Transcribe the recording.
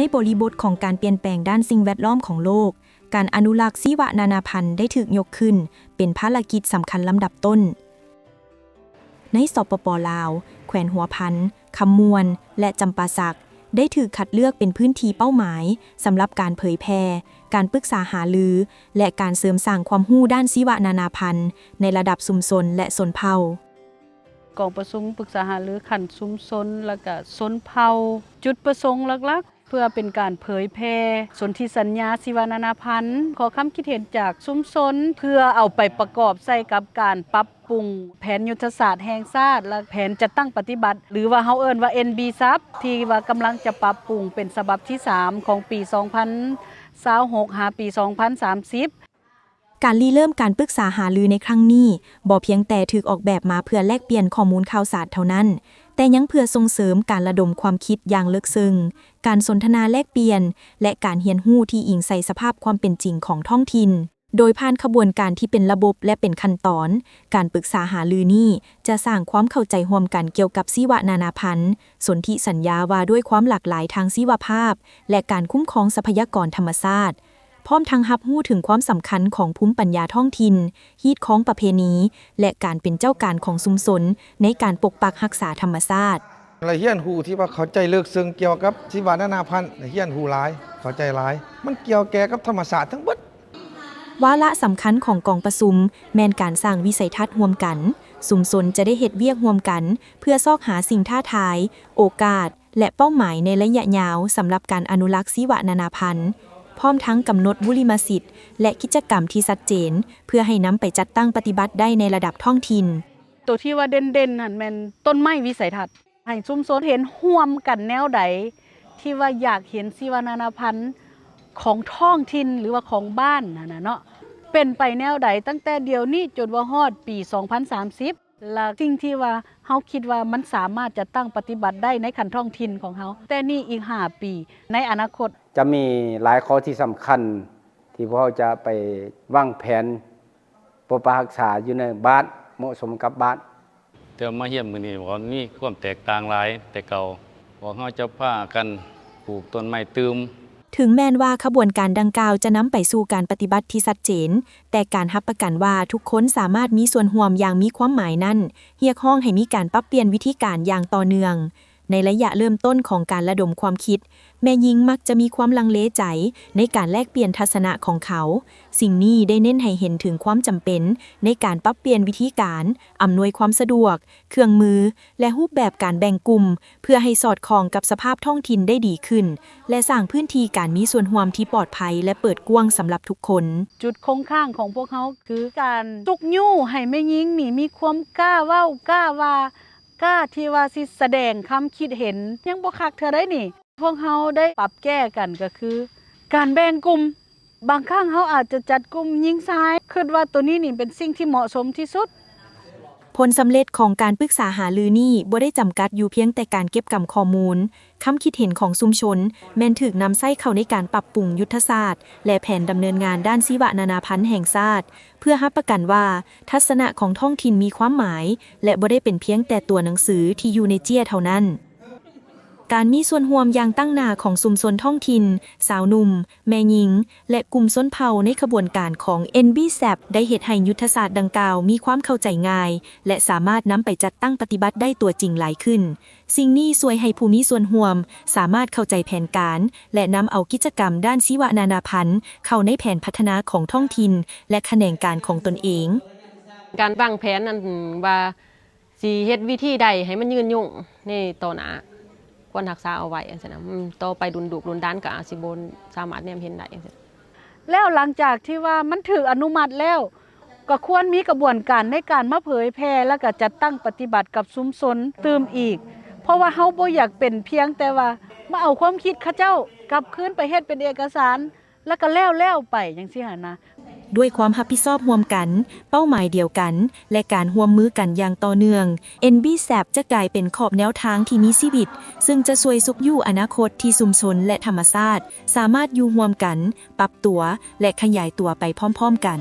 ໃນບໍລິບົດຂອງການປ່ຽນແປງດ້ານສິ່ງແວດລ້ອມຂອງໂລກ, ການອະນຸລັກຊີວະນານາພັນໄດ້ຖືກຍົກຂຶ້ນເປັນພາລະກິດສຳຄັນລຳດັບຕົ້ນ. ໃນ ສປປ ລາວ, ແຂວງຫົວພັນ, ຄຳມ່ວນ ແລະ ຈຳປາສັກ ໄດ້ຖືກຄັດເລືອກເປັນພື້ນທີ່ເປົ້າໝາຍສຳລັບການເຜີຍແຜ່, ການປຶກສາຫາລື ແລະ ການເສີມສ້າງຄວາມຮູ້ດ້ານຊີວະນານາພັນໃນລະດັບຊຸມຊົນ ແລະ ຊົນເຜົ່າ. ກອງປະຊຸມປຶກສາຫາລືຂັ້ນຊຸມຊົນ ແລະ ກະຊົນເຜົ່າ, ຈຸດປະສົງຫຼັກໆ ເພື່ອເປັນການເຜີຍແຜ່ສົນທິສັນຍາຊີວະນານາພັນ, ຂໍຄຳຄິດເຫັນຈາກຊຸມຊົນ ເພື່ອເອົາໄປປະກອບໃສ່ກັບການປັບປຸງແຜນຍຸດທະສາດແຫ່ງຊາດ ແລະ ແຜນຈັດຕັ້ງປະຕິບັດ ຫຼືວ່າເຮົາເອີ້ນວ່າ ເອັນບີແຊັບ ທີ່ວ່າກຳລັງຈະປັບປຸງເປັນສະບັບທີສາມຂອງປີສອງພັນຊາວຫົກ ຫາປີສອງພັນສາມສິບ. ການລິເລີ່ມການປຶກສາຫາລືໃນຄັ້ງນີ້ ບໍ່ພຽງແຕ່ຖືກອອກແບບມາເພື່ອແລກປ່ຽນຂໍ້ມູນຂ່າວສານເທົ່ານັ້ນ, ແຕ່ຍັງເພື່ອສົ່ງເສີມການລະດົມຄວາມຄິດຢ່າງເລິກເຊິ່ງ, ການສົນທະນາແລກປ່ຽນ ແລະ ການຮຽນຮູ້ທີ່ອີງໃສ່ສະພາບຄວາມເປັນຈິງຂອງທ້ອງຖິ່ນ. ໂດຍຜ່ານຂະບວນການທີ່ເປັນລະບົບ ແລະ ເປັນຂັ້ນຕອນ, ການປຶກສາຫາລືນີ້ຈະສ້າງຄວາມເຂົ້າໃຈຮ່ວມກັນກ່ຽວກັບຊີວະນານາພັນ, ສົນທິສັນຍາວ່າດ້ວຍຄວາມຫຼາກຫຼາຍທາງຊີວະພາບ ແລະ ການຄຸ້ມຄອງຊັບພະຍາກອນທຳມະຊາດ, ພ້ອມທັງຮັບຮູ້ເຖິງຄວາມສຳຄັນຂອງພູມປັນຍາທ້ອງຖິ່ນ, ຮີດຄອງປະເພນີ ແລະ ການເປັນເຈົ້າການຂອງຊຸມຊົນໃນການປົກປັກຮັກສາທຳມະຊາດ. ໄດ້ຮຽນຮູ້ທີ່ວ່າເຂົ້າໃຈເລິກເຊິ່ງກ່ຽວກັບຊີວະນານາພັນ, ໄດ້ຮຽນຮູ້ຫຼາຍ, ເຂົ້າໃຈຫຼາຍ, ມັນກ່ຽວແກ່ກັບທຳມະຊາດທັງເບິດ. ວາລະສຳຄັນຂອງກອງປະຊຸມແມ່ນການສ້າງວິໄສທັດຮ່ວມກັນ, ຊຸມຊົນຈະໄດ້ເຮັດວຽກຮ່ວມກັນເພື່ອຊອກຫາສິ່ງທ້າທາຍ, ໂອກາດ ແລະ ເປົ້າໝາຍໃນໄລຍະຍາວສຳລັບການອະນຸລັກຊີວະນານາພັນ, ພ້ອມທັງກຳນົດບຸລິມະສິດ ແລະ ກິດຈະກຳທີ່ຊັດເຈນ ເພື່ອໃຫ້ນຳໄປຈັດຕັ້ງປະຕິບັດໄດ້ໃນລະດັບທ້ອງຖິ່ນ. ໂຕທີ່ວ່າເດັ່ນໆ ຫັ້ນແມ່ນຕົ້ນໄມ້ວິໄສທັດ. ໃຫ້ຊຸມຊົນເຫັນຮ່ວມກັນແນວໃດ ທີ່ວ່າຢາກເຫັນຊີວະນານາພັນຂອງທ້ອງຖິ່ນ ຫຼືວ່າຂອງບ້ານຫັ້ນນະເນາະ ເປັນໄປແນວໃດ ຕັ້ງແຕ່ດຽວນີ້ຈົນວ່າຮອດປີສອງພັນສາມສິບ ແລະ ສິ່ງທີ່ວ່າເຮົາຄິດວ່າມັນສາມາດຈັດຕັ້ງປະຕິບັດໄດ້ໃນຂັ້ນທ້ອງຖິ່ນຂອງເຮົາ ແຕ່ນີ້ອີກຫ້າປີໃນອະນາຄົດ. ຈະມີຫຼາຍຂໍ້ທີ່ສຳຄັນ ທີ່ພວກເຮົາຈະໄປວາງແຜນປົກປັກຮັກສາຢູ່ໃນບ້ານ ເໝາະສົມກັບບ້ານ. ແຕ່ວ່າມາຮຽນມື້ນີ້ ພວກເຮົາມີຄວາມແຕກຕ່າງຫຼາຍແຕ່ເກົ່າ. ພວກເຮົາຈະພາກັນປູກຕົ້ນໄມ້ຕື່ມ. ເຖິງແມ່ນວ່າຂະບວນການດັ່ງກ່າວຈະນຳໄປສູ່ການປະຕິບັດທີ່ຊັດເຈນ, ແຕ່ການຮັບປະກັນວ່າທຸກຄົນສາມາດມີສ່ວນຮ່ວມຢ່າງມີຄວາມໝາຍນັ້ນ ຮຽກຮ້ອງໃຫ້ມີການປັບປ່ຽນວິທີການຢ່າງຕໍ່ເນື່ອງ. ໃນໄລຍະເລີ່ມຕົ້ນຂອງການລະດົມຄວາມຄິດ, ແມ່ຍິງມັກຈະມີຄວາມລັງເລໃຈໃນການແລກປ່ຽນທັດສະນະຂອງເຂົາ. ສິ່ງນີ້ໄດ້ເນັ້ນໃຫ້ເຫັນເຖິງຄວາມຈຳເປັນໃນການປັບປ່ຽນວິທີການ, ອຳນວຍຄວາມສະດວກ, ເຄື່ອງມື ແລະ ຮູບແບບການແບ່ງກຸ່ມ ເພື່ອໃຫ້ສອດຄ່ອງກັບສະພາບທ້ອງຖິ່ນໄດ້ດີຂຶ້ນ ແລະ ສ້າງພື້ນທີ່ການມີສ່ວນຮ່ວມທີ່ປອດໄພ ແລະ ເປີດກວ້າງສຳລັບທຸກຄົນ. ຈຸດຄົງຄ້າງຂອງພວກເຮົາຄືການຊຸກຍູ້ໃຫ້ແມ່ຍິງນີ້ມີຄວາມກ້າເວົ້າ, ກ້າວ່າ, ກ້າທີ່ວ່າຊິສະແດງຄຳຄິດເຫັນ. ຍັງບໍ່ຄັກເທື່ອໃດນີ້. ພວກເຮົາໄດ້ປັບແກ້ກັນກໍຄືການແບ່ງກຸ່ມ. ບາງຄັ້ງເຮົາອາດຈະຈັດກຸ່ມຍິງຊາຍ. ຄິດວ່າໂຕນີ້ນີ້ເປັນສິ່ງທີ່ເໝາະສົມທີ່ສຸດ. ຜົນສຳເລັດຂອງການປຶກສາຫາລືນີ້ບໍ່ໄດ້ຈຳກັດຢູ່ພຽງແຕ່ການເກັບກຳຂໍ້ມູນ. ຄຳຄິດເຫັນຂອງຊຸມຊົນແມ່ນຖືກນຳໃຊ້ເຂົ້າໃນການປັບປຸງຍຸດທະສາດ ແລະ ແຜນດຳເນີນງານດ້ານຊີວະນານາພັນແຫ່ງຊາດ, ເພື່ອຮັບປະກັນວ່າທັດສະນະຂອງທ້ອງຖິ່ນມີຄວາມໝາຍ ແລະ ບໍ່ໄດ້ເປັນພຽງແຕ່ຕົວໜັງສືທີ່ຢູ່ໃນເຈ້ຍເທົ່ານັ້ນ. ການມີສ່ວນຮ່ວມຢ່າງຕັ້ງໜ້າຂອງຊຸມຊົນທ້ອງຖິ່ນ, ຊາວໜຸ່ມ, ແມ່ຍິງ ແລະ ກຸ່ມຊົນເຜົ່າໃນຂະບວນການຂອງ ເອັນ ບີ ແຊັບ ໄດ້ເຮັດໃຫ້ຍຸດທະສາດດັ່ງກ່າວມີຄວາມເຂົ້າໃຈງ່າຍ ແລະ ສາມາດນຳໄປຈັດຕັ້ງປະຕິບັດໄດ້ຕົວຈິງຫຼາຍຂຶ້ນ. ສິ່ງນີ້ຊ່ວຍໃຫ້ຜູ້ມີສ່ວນຮ່ວມສາມາດເຂົ້າໃຈແຜນການ ແລະ ນຳເອົາກິດຈະກຳດ້ານຊີວະນານາພັນເຂົ້າໃນແຜນພັດທະນາຂອງທ້ອງຖິ່ນ ແລະ ຂະແໜງການຂອງຕົນເອງ. ການວາງແຜນນັ້ນວ່າ ຊິເຮັດວິທີໃດໃຫ້ມັນຍືນຍົງໃນຕໍ່ໜ້າ ຄວນຮັກສາເອົາໄວ້ຈັ່ງຊີ້ນະ. ອືມ ຕໍ່ໄປລຸ້ນລູກລຸ້ນຫຼານກໍອາດຊິບໍ່ສາມາດແນມເຫັນໄດ້ຈັ່ງຊີ້. ແລ້ວຫຼັງຈາກທີ່ວ່າມັນຖືກອະນຸມັດແລ້ວ ກໍຄວນມີກະບວນການໃນການມາເຜີຍແຜ່ ແລ້ວກໍຈັດຕັ້ງປະຕິບັດກັບຊຸມຊົນຕື່ມອີກ. ເພາະວ່າເຮົາບໍ່ຢາກເປັນພຽງແຕ່ວ່າມາເອົາຄວາມຄິດເຂົາເຈົ້າກັບຄືນໄປເຮັດເປັນເອກະສານ ແລ້ວກໍແລ້ວໆໄປຈັ່ງຊີ້ຫັ້ນນະ. ດ້ວຍຄວາມຮັບຜິດຊອບຮ່ວມກັນ, ເປົ້າໝາຍດຽວກັນ ແລະ ການຮ່ວມມືກັນຢ່າງຕໍ່ເນື່ອງ, ເອັນ ບີ ແຊັບ ຈະກາຍເປັນຂອບແນວທາງທີ່ມີຊີວິດ, ເຊິ່ງຈະຊ່ວຍຊຸກຍູ້ອະນາຄົດທີ່ຊຸມຊົນ ແລະ ທຳມະຊາດສາມາດຢູ່ຮ່ວມກັນ, ປັບຕົວ ແລະ ຂະຫຍາຍຕົວໄປພ້ອມໆກັນ.